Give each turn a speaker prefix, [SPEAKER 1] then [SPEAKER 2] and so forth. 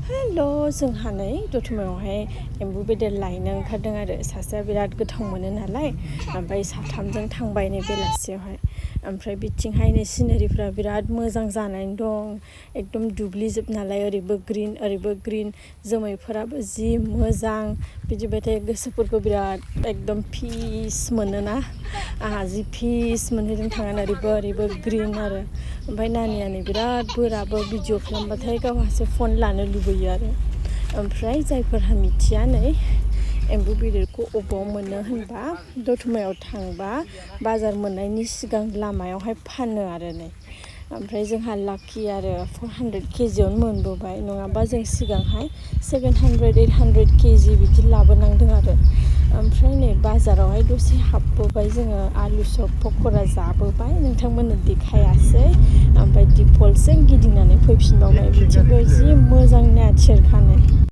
[SPEAKER 1] हेल' जोंहा नै दतमायावहाय एम्बु बेदर लायनो ओंखारदों आरो सासेया बिराद गोथाव मोनो नालाय ओमफ्राय साथामजों थांबाय नै बेलासियावहाय ओमफ्राय बिथिंहाय नै सिनारिफ्रा बिराद मोजां जानानै दं एकदम दुब्लिजोब नालाय ओरैबो ग्रिन जोमैफोराबो जि मोजां बिदिबाथाय गोसोफोरखौ बिराद एकदम पिस मोनोना आंहा जि पिस मोनहैदों थांनानै ओरैबो ग्रिन आरो ओमफ्राय नानिया नै बिराद बोराबो भिडिअ खालामबाथाय गावहासो फन लानो लुबैयो आरो ओमफ्राय जायफोरहा मिथिया नै एम्बु बेदरखौ अबाव मोनो होनबा दतमायाव थांबा बाजार मोननायनि सिगां लामायावहाय फानो आरो नै ओमफ्राय जोंहा लाकि आरो 400 केजियावनो मोनबोबाय नङाबा जों सिगांहाय 700 800 केजि बिदि लाबोनांदों आरो ओमफ्राय नै बाजारावहाय दसे हाबबोबाय जोङो आलु सब पक'रा जाबोबाय नोंथांमोननो देखायासै ओमफ्राय दिफल्टजों गिदिंनानै फैफिनबावबाय बिदिबो जि मोजां नेचार खानो